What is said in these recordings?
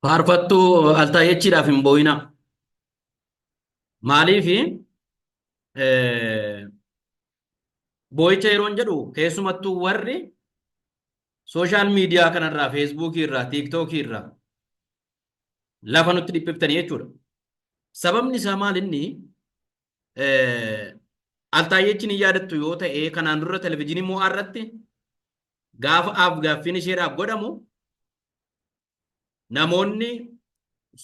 Faarfattuu Altaayechiidhaaf hin boo'inaa. Maaliif boo'icha yeroon jedhu keessumattuu warri sooshaal miidiyaa kanarraa feesbuukii irraa tiiktookii irraa lafa nutti dhiphiftanii jechuudha. Sababni isaa maal inni Altaayyechi ni yaadattu yoo ta'e kanaan dura televizyiinii mo'aa irratti gaafa af gaaffiin isheedhaaf godhamu namoonni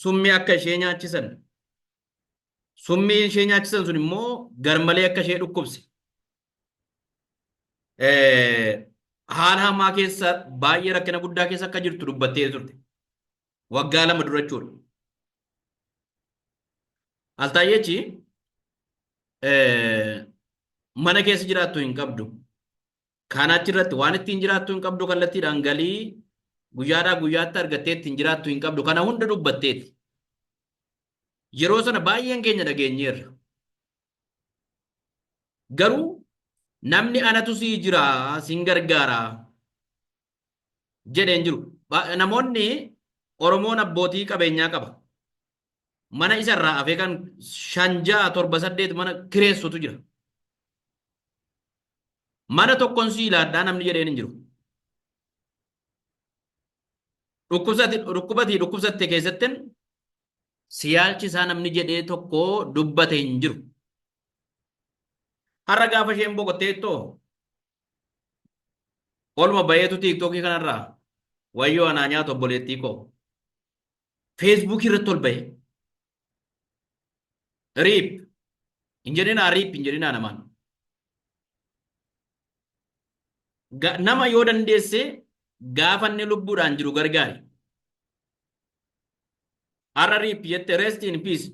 summii akka ishee nyaachisan summii ishee nyaachisan sun immoo garmalee akka ishee dhukkubse haala hamaa keessa baay'ee rakkina guddaa keessa akka jirtu dubbattee turte. Waggaa 2 dura jechuudha. Altaayyechi mana keessa jiraattu hin qabdu. Kan achirratti waan ittiin jiraattu hin qabdu kallattiidhaan galii guyyaadhaa guyyaatti argattee ittiin jiraattu hin qabdu. Kana hunda dubbatteeti. Yeroo sana baay'een keenya dhageenyeerra. Garuu namni anatu sii jira siin gargaara jedhee hin jiru. Namoonni Oromoon abbootii qabeenyaa qaba. Mana isa irraa hafee kan 5 6 7 8 mana kireessutu jira. Mana tokkon sii laadhaa namni jedheen hin jiru. Dhukkubsati dhukkubatii dhukkubsatte keessattin si yaalchisaa namni jedhee tokko dubbate hin jiru. Har'a gaafa isheen boqotteettoo oluma bayeetu tiiktookii kanarraa wayyoo anaa nyaatu obboleettii koo. Feesbuukii irratti ol bahe. Riip hin jedhinaa riip hin jedhinaa namaan. Nama yoo dandeesse gaafa inni lubbuudhaan jiru gargaari. Har'a riip jette rest in peace.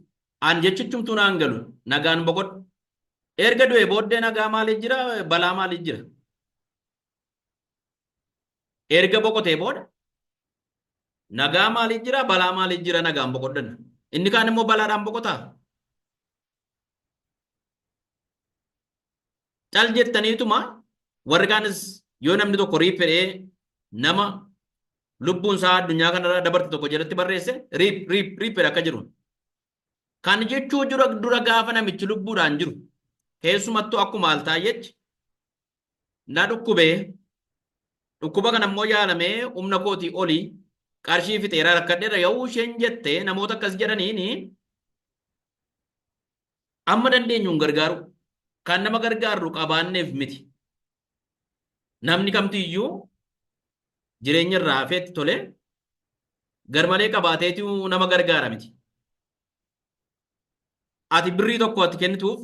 An jechichumtuu naan galu nagaan boqodhu. Erga du'e booddee nagaa maaliif jira balaa maaliif jira? Erga boqotee booda nagaa maaliif jira balaa maaliif jira nagaan boqodhanna. Inni kaan immoo balaadhaan boqotaa? Cal jettaniituma warri kaanis yoo namni tokko riip jedhee nama lubbuun isaa addunyaa kanarraa dabarte tokko jalatti barreesse riip riip riip jedha akka jiru. Kan jechuu dura dura gaafa namichi lubbuudhaan jiru keessumattuu akkuma Altaayyechi na dhukkubee dhukkuba kana immoo yaalamee humna kootii olii qarshii fixeera rakkadheera yoo isheen jette namoota akkas jedhaniini Amma dandeenyuun gargaaru. Kan nama gargaarru qabaanneef miti. Namni kamtu iyyuu jireenya irraa hafeetti tole garmalee qabaateetu nama gargaara miti. Ati birrii tokko ati kennituuf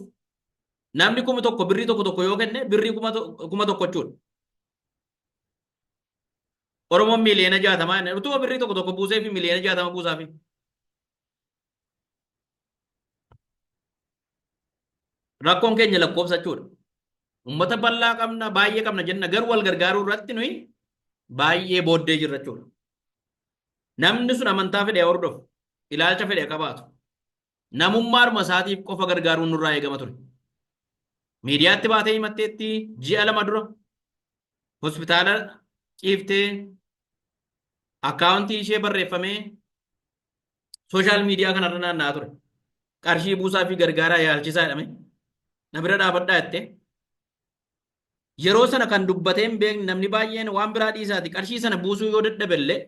namni 1000 birrii tokko tokko yoo kenne birrii 1000 jechuudha. Oromoon miiliyoona 60 utuma birrii tokko tokko buusee fi miiliyoona 60 buusaafi. Rakkoon keenya lakkoofsa jechuudha. Uummata bal'aa qabna, baay'ee qabna jenna garuu wal gargaaruu irratti nuyi baay'ee booddee jirra jechuudha. Namni sun amantaa fedhe hordofu, ilaalcha fedhe qabaatu. Namummaadhuma isaatiif qofa gargaaruun nurraa eegama ture. Miidiyaatti baatee himatteetti ji'a 2 dura hospitaala ciiftee akkaawuntii ishee barreeffamee sooshaal miidiyaa kanarra naanna'aa ture. Qarshii buusaa fi gargaaraa yaalchisaa jedhame. Na bira dhaabadhaa jette. Yeroo sana kan dubbatee hin beekne namni baay'een waan biraa dhiisaati qarshii sana buusuu yoo dadhabellee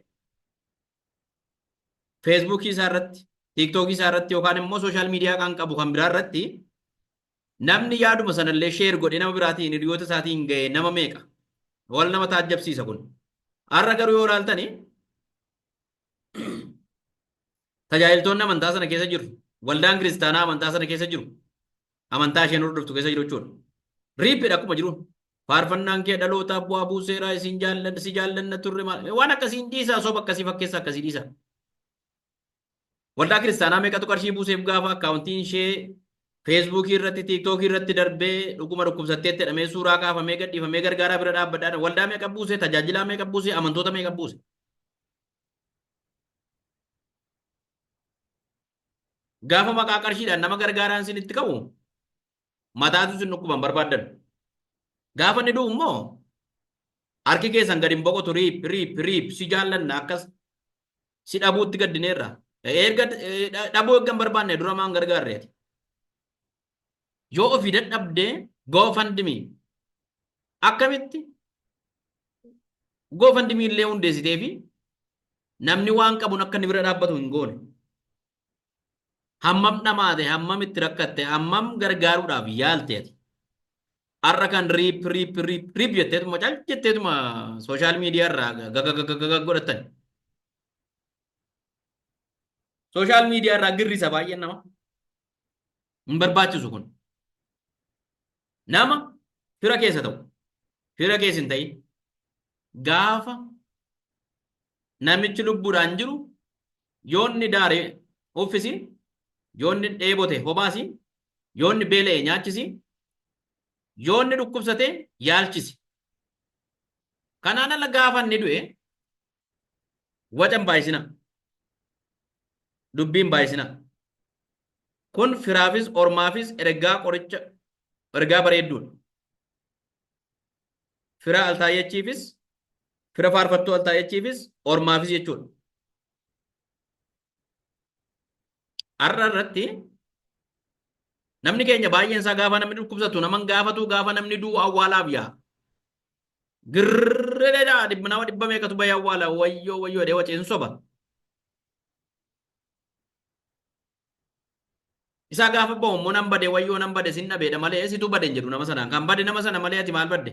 feesbuukii isaa irratti, tiiktookii isaa irratti yookaan immoo sooshaal miidiyaa kan qabu kan biraa irratti namni yaaduma sanallee sheer godhee nama biraatiin hiriyoota isaatiin ga'e nama meeqa? Wal nama taajjabsiisa kun. Har'a garuu yoo ilaaltani Tajaajiltoonni amantaa sana keessa jiru. Waldaan kiristaanaa amantaa sana keessa jiru. Amantaa isheen hordoftu keessa jiru jechuudha. Riippidha akkuma jiru. Faarfannaan kee dhalootaaf bu'aa buuseera isin jaallanna si jaallanna turre maal waan akkasii hin dhiisaa soba akkasii fakkeessa akkasii dhiisaa. Waldaa kiristaanaa meeqatu qarshii buuseef gaafa akkaawuntiin ishee feesbuukii irratti tiiktookii irratti darbee dhuguma dhukkubsatteetti jedhamee suuraa kaafamee gadhiifamee gargaaraa bira dhaabbadhaa waldaa meeqa buuse tajaajilaa meeqa buuse amantoota meeqa buuse. Gaafa maqaa qarshiidhaan nama gargaaraan isin itti ka'u mataatu isin dhukkuban barbaaddan. Gaafa inni du'u immoo harki keessan gadi hin boqotu riip riip riip si jaallanna akkas. Si dhabuutti gaddineerra. Erga dhabuu erga hin barbaanne dura maan gargaarreeti. Yoo ofii dadhabdee GoFundMe akkamitti GoFundMe illee hundeessitee fi namni waan qabuun akka inni bira dhaabbatu hin goone. Hammam dhamaate, hammam itti rakkatte, hammam gargaaruudhaaf yaalte ati. Har'a kan riip riip riip riip jetteetuma cal jetteetuma sooshaal miidiyaa irraa gagagagaga godhattan. Sooshaal miidiyaa irraa girrisa baay'een nama. Hin barbaachisu kun. Nama fira keessa ta'u, fira keessa hin ta'in gaafa namichi lubbuudhaan jiru yoonni daare uffisi, yoonni dheebote hobaasi, yoonni beela'e nyaachisi, yoonni dhukkubsate yaalchisi. Kanaan ala gaafa inni du'e waca hin baay'isina. Dubbii hin baay'isina. Kun firaafis ormaafis ergaa qoricha ergaa bareedduudha. Fira Altaayyachiifis fira faarfattuu Altaayyachiifis ormaafis jechuudha. Har'a irratti namni keenya baay'een isaa gaafa namni dhukkubsatu naman gaafatu gaafa namni du'u awwaalaaf yaa. Girreedha dhibba nama dhibba meeqatu bahee awwaala wayyoo wayyoo jedhee waceen soba. Isaa gaafa bahu immoo nan bade wayyoo nan bade sin dhabeedha malee situ bade hin jedhu nama sanaan. Kan bade nama sana malee ati maal badde?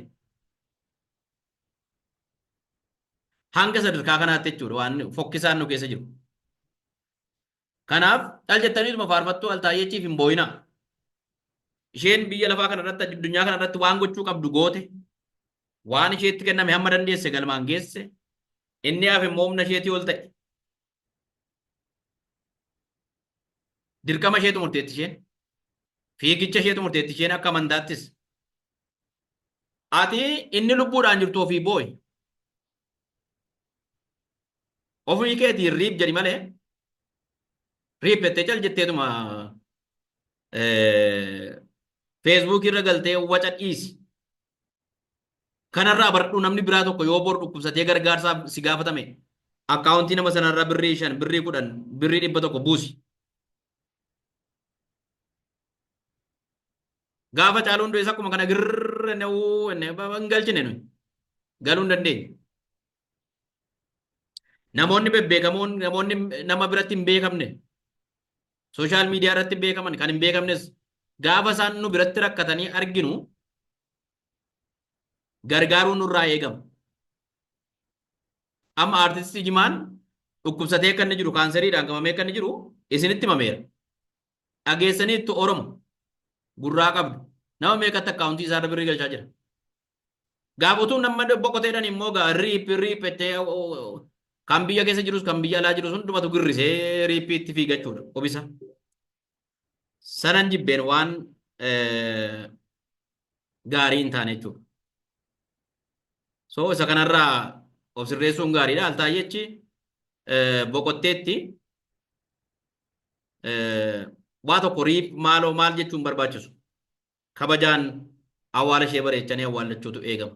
Hanga sadarkaa kanaatti jechuudha waan fokkisaan nu keessa jiru. Kanaaf cal jettaniituma faarfattuu Altaayyechiif hin boo'inaa. Isheen biyya lafaa kana irratti addunyaa kana irratti waan gochuu qabdu goote waan isheetti kenname hamma dandeesse galmaan geesse inni hafe immoo humna isheetii ol ta'e. Dirqama ishee xumurteetti isheen. Fiigicha ishee xumurteetti isheen akka amantaattis. Ati inni lubbuudhaan jirtu ofii boo'i. Ofii keetiin riip jedhi malee riip jettee cal jetteetuma feesbuukii irra galtee waca dhiisi. Kanarraa baradhu namni biraa tokko yoo bor dhukkubsatee gargaarsaaf si gaafatame akkaawuntii nama sanarra birrii 5, birrii 10, birrii 100 buusi. Gaafa caaluun du'es akkuma kana girrrr hin galchine nuyi. Galuu hin dandeenye. Namoonni bebbeekamoon namoonni nama biratti hin beekamne sooshaal miidiyaa irratti beekaman kan hin beekamnes gaafa isaan nu biratti rakkatanii arginu gargaaruun nurraa eegama. Amma aartistii Jimaan dhukkubsatee akka inni jiru kaanseriidhaan qabamee akka inni jiru isinitti himameera. Dhageessaniittu Oromo gurraa qabdu nama meeqatti akkaawuntii isaarra birrii galchaa jira. Gaafa utuu nama boqoteedhaan immoo gaa riip riip jettee kan biyya keessa jirus kan biyya alaa jirus hundumatu girrisee riippii itti fiigachuudha qobisa. Sanan jibbeen waan gaarii hin taane jechuudha. So isa kanarraa of sirreessuun gaariidha. Altaayyechi boqotteetti waa tokko riip maaloo maal jechuun barbaachisu. Kabajaan awwaala ishee bareechanii awwaallachuutu eegama.